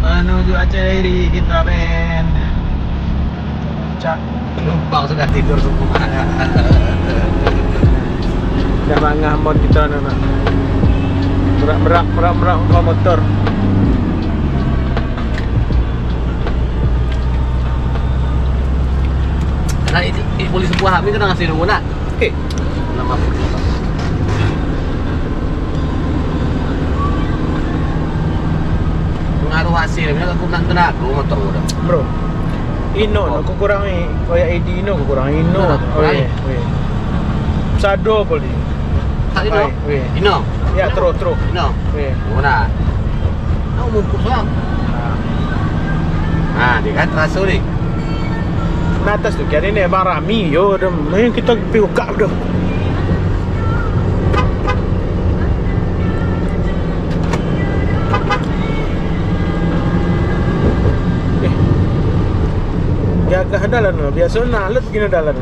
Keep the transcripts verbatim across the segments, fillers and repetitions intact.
Menuju Aceh Diri kita, Ben. Puncak. Penumpang sudah tidur semua. Dah mangah mon kita ni, nak. Merak, merak, merak, merak, merak motor. Nah, ini, ini boleh sebuah, kami kena ngasih dulu, nak. Okey. Nama? Pengaruh hasil, bila aku nak kena aku motor udah. Bro. Ino, oh, aku kurang ni. Koyak A D ino aku kurang. Ino. Nah, oh, kurang. Iya, iya. Sado boleh. Tak ino. Baik, iya. Ino. Ya, terus, terus. Ino. Iya. Mana? Tahu bungkus bang. Ha, dia kan terasa ni. Nah, atas tu, kali ni Abang Rami, yo, dah main kita pi ukap dah. Eh. Gagah dalan, biasa nak let gini dalan.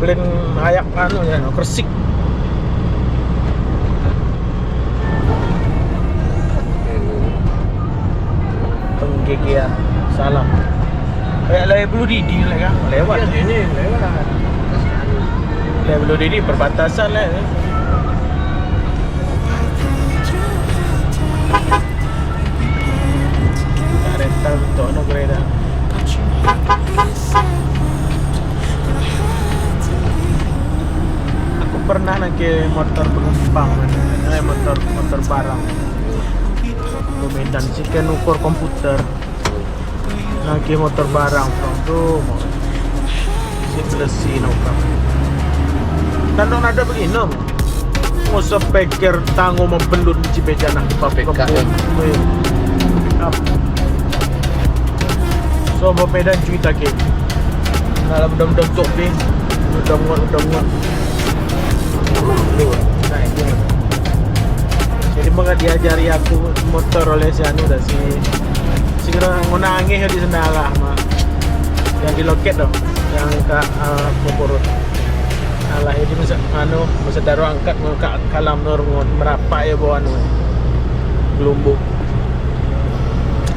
Plan ayak anu ya, no, kersik. Penggigian salam. Kayak lewat Blue Didi lah kan? Lewat. Iya, ini lewat. Lewat Blue Didi perbatasan lah. Tak rental untuk anugerah dah. Aku pernah naik motor penumpang, naik motor, motor barang. Ke Medan, sih kan ukur komputer. Naik motor barang, tu. Si belesi nak. Dan dong ada begini. Masa pikir tanggung membelun di Cibejanah. P K M. Weh. Ap. So, Medan cuy takut. Dalam dom-dom tok ni. Dom ngot, dom ngot. Jadi, maka diajari aku motor oleh si anu dah si, si kena ngena angin di sana lah, mak. Yang di loket tu, yang kat, ah, Kukurut. Alah, jadi masa, anu, masa taruh angkat ngon Kak Kalam Nur ngon merapat ya bawa anu. Gelumbung.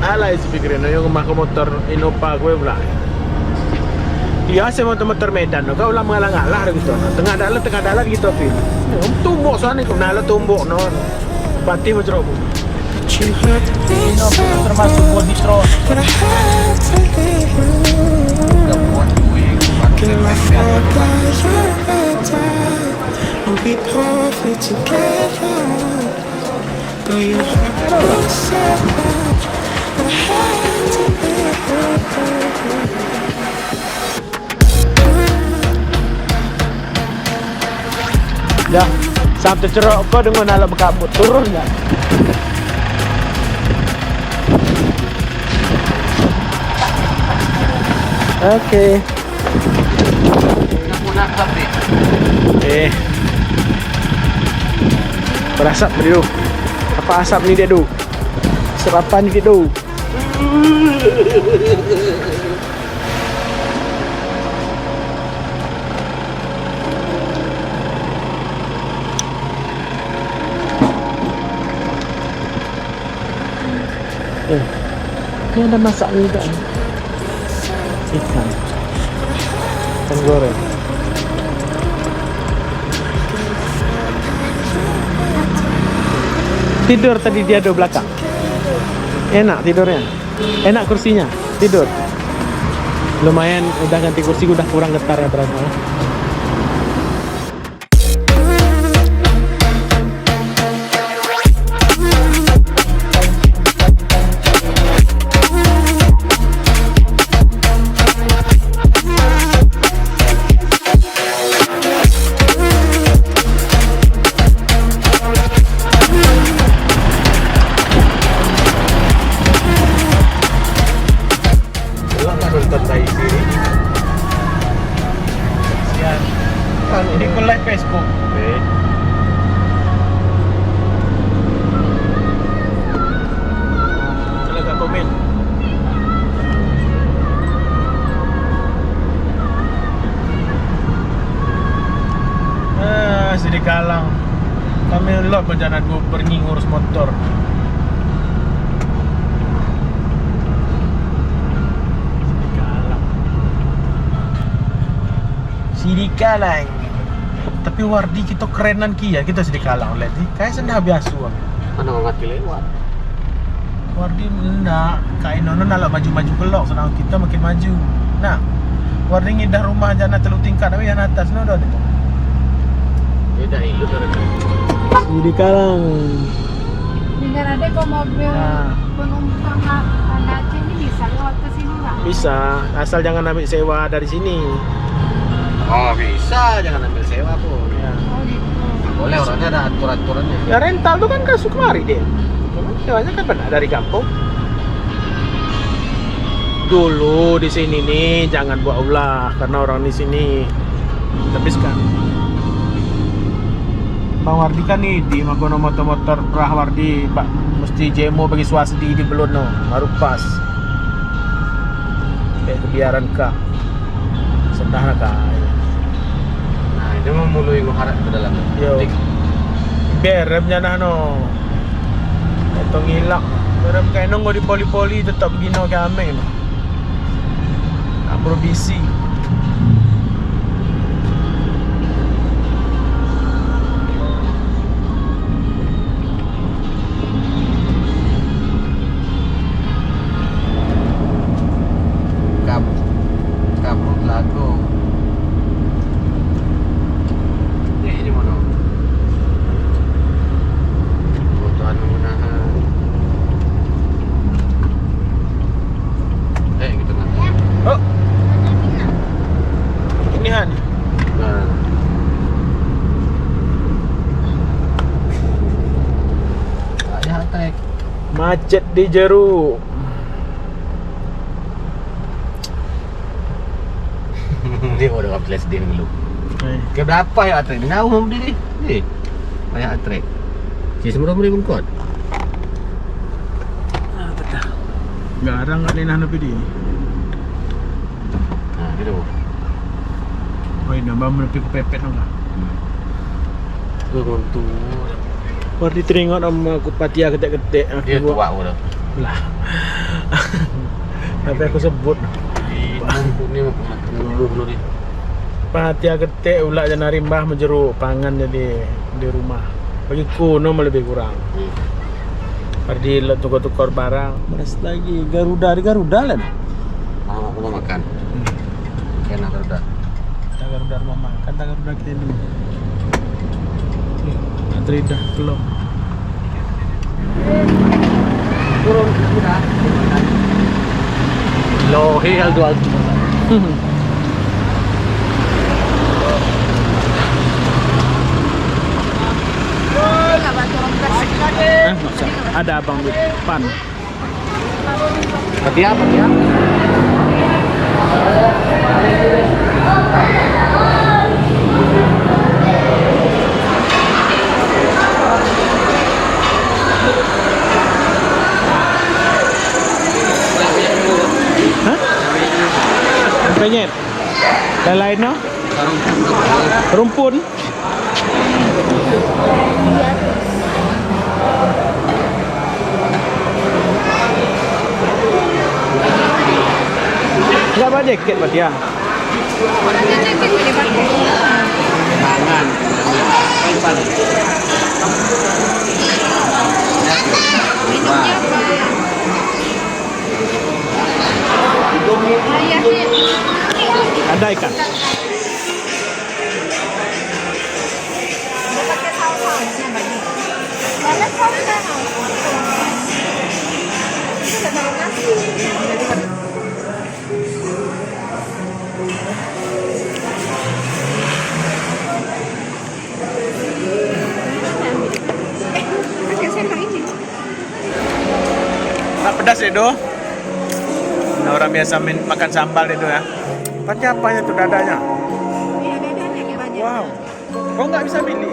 Alai si pikiran, nyoe mah motor Innova gue pula. Iya, saya motor-motor Medan, kau ulah mengalah-ngalah dah gitu. Tengah dalan, tengah dalan gitu, Pin. Tumbok sana, kau nala tumbok, no. Patih macam apa? Ini termasuk body throw. Dah, sampai cerok kau dengan alat bekabut turun dah. Oke. Eh. Berasap dia tu. Apa asap ni dia tu? Asap apa ni dia tu? Eh, ni ada masak ni juga ni. Ikan. Ikan goreng. Tidur tadi dia di belakang. Enak tidurnya. Enak kursinya, tidur. Lumayan udah ganti kursi, udah kurang getar ya, berasa. Lah, tak nonton dari sini. Sian. Ini ke live Facebook. Eh. Kalau kat komen. Eh, Sidikalang. Kami lot bencana dua pergi ngurus motor. Sidikalang. Sidikalang. Tapi Wardi kita kerenan kia, kita Sidikalang lagi. Kayak sendah biasa. Mana orang mati lewat? Wardi nak, Kak Inonon nak maju-maju kelok, sedang kita makin maju. Nak, Wardi ngidah rumah jana telu tingkat, tapi yang atas no dah. Beda hidup dah. Sidikalang. Dengan ada kau mobil penumpang nak, nak sini bisa lewat ke sini, Bang? Bisa, asal jangan ambil sewa dari sini. Oh, bisa, jangan ambil sewa pun. Ya. Oh, gitu. Boleh, orangnya ada aturan-aturannya. Ya, rental tuh kan, kan suka lari dia. Cuman sewanya kan pernah dari kampung. Dulu di sini nih jangan buat ulah karena orang di sini. Tapi sekarang Bang Wardi kan ni di magono motor-motor prah Wardi, Pak, mesti jemo bagi swasdi di belon no, baru pas. Kayak kebiaran kak. Sendah lah, Kak. Nah, itu memulai mengharap ke dalam. Yo. Biar rem nyanah no. Itu ngilak. Rem kayak nunggu di poli-poli tetap gino ke ameng no. Tak berbisi. Kab-, kabrut lagu. Eh, ini mana? Oh, Tuhan menahan. Eh, gitu nah. Oh. Ini han. Nah. Macet di Jeruk. Dia orang flash dia dulu. Eh. Ke berapa ya trek? Jauh berdiri. Eh. Banyak trek. Si semua beri bengkot. Ah, betul. Garang kat Lina Nabi di. Ha, dia tu. Oi, nambah menepi ku pepet dong lah. Hmm. Tu runtuh. Wardi teringat sama aku patia ketek-ketek. Dia aku buat. Tuak pun dah. Lah. Tapi aku sebut. Di Bungkuk ni makan dulu, dulu ni. Panitia ketek ulak janari mbah meujuruk pangan jadi di rumah. Bagi ku no lebih kurang. Hmm. Pergi le tukar-tukar barang. Beras lagi Garuda, di Garuda lah. Mau aku mau makan. Hmm. Kena Garuda. Tagar udah rumah makan, tagar udah keliling. Nih, antri dah belum. Turun kita. Lohe hal dua. Eh, nggak usah. Ada abang di depan. Patia, patia. Hah? Penyet. Lain-lain no? Rumpun. Enggak ada jaket, Patia. Tangan. Ada ikan. Tak pedas, Dek, tu? Nah, orang biasa min-, makan sambal itu, ya. Pakai apanya tu dadanya? Wow. Kau nggak bisa milih?